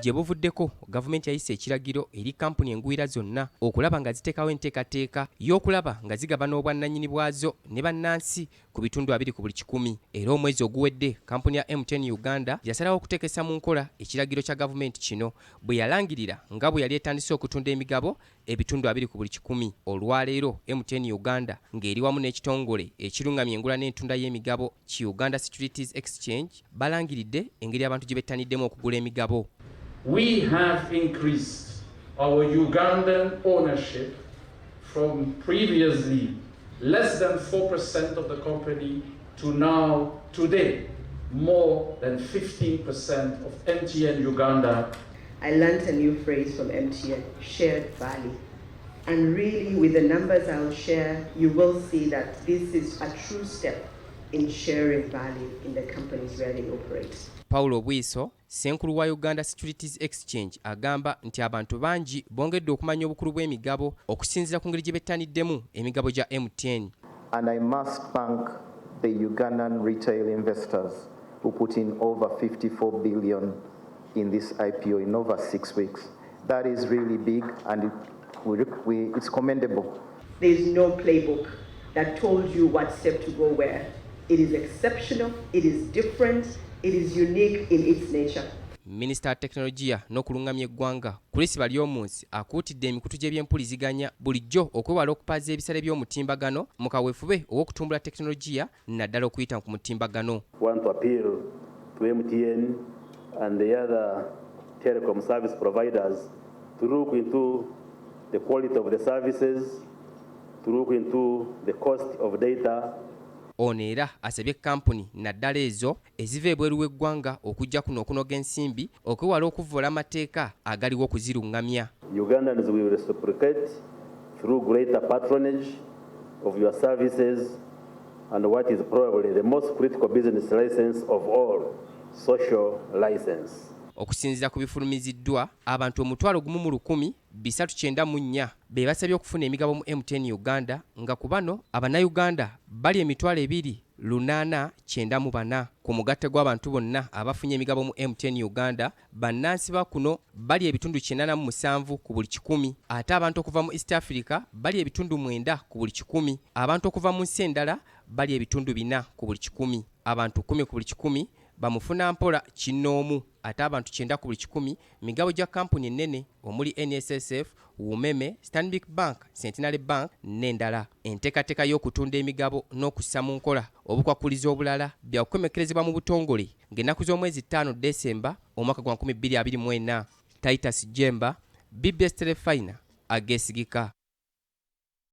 Gye buvuddeko, gavumenti yayisa ekiragiro eri kampuni engwira zonna okulaba nga ziteekawo enteekateeka y'okulaba nga zigabana obwannannyini bwazo ne bannansi ku bitundu 20%. Era omwezi oguwedde, kampuni ya MTN Uganda yasalawo okuteekesa mu nkola ekiragiro kya gavumenti kino bwe yalangirira nga bwe yali etandise okutunda emigabo 20%. Olwaleero MTN Uganda ng'eri wamu n'ekitongole ekirungamya engula n'entunda y'emigabo ki Uganda Securities Exchange balangiridde engeri abantu gye bettaniddemu okugula emigabo. We have increased our Ugandan ownership from previously less than 4% of the company to now, today, more than 15% of MTN Uganda. I learned a new phrase from MTN, shared value. And really, with the numbers I'll share, you will see that this is a true step in sharing value in the companies where they operate. Paulo Bwiso, ssenkulu wa Uganda Securities Exchange, agamba nti abantu bangi bongedde okumanya obukulu bw'emigabo okusinziira ku ngeri gye bettaniddemu emigabo gya MTN. And I must thank the Ugandan retail investors who put in over 54 billion in this IPO in over 6 weeks. That is really big and it's commendable. There is no playbook that told you what step to go where. It is exceptional, it is different, it is unique in its nature. Minisita wa tekinologiya n'okulungamya eggwanga Chris Baryomunsi akuutidde emikutu gy'ebyempuliziganya bulijjo okwewala okupaaza ebisale by'omutimbagano mu kaweefube ow'okutumbula tekinologiya, naddala okuyita ku mutimbagano. Want to appeal to MTN and the other telecom service providers to look into the quality of the services, to look into the cost of data. Ono era asabye kampuni, naddala ezo eziva ebweru w'eggwanga okujja kuno okunoga ensimbi, okwewala okuvvoola amateeka agaliwo okuziruŋŋamya. Ugandans will reciprocate through greater patronage of your services and what is probably the most critical business license of all, social license. Okusinziira ku bifulumiziddwa, abantu 101,394 be basabye okufuna emigabo mu MTN Uganda, nga ku bano Abannayuganda bali 28,894. Ku mugatte gw'abantu bonna abafunye emigabo mu MTN Uganda, bannansi ba kuno bali 87% ate abantu okuva mu East Africa bali 9%, abantu okuva mu nsi endala bali 4%, abantu 10% bamufuna mpola kinnoomu, ate abantu 90% migabo gya kampuni ennene omuli NSSF, Umeme, Stanbic Bank, Centenary Bank n'endala. Enteekateeka y'okutunda emigabo n'okussa mu nkola obukwakulizo obulala byakukomekerezebwa mu butongole ng'ennaku z'omwezi 5 Desemba omwaka gwa 2024. Titus Jemba, BBS Terefayina, ageesigika.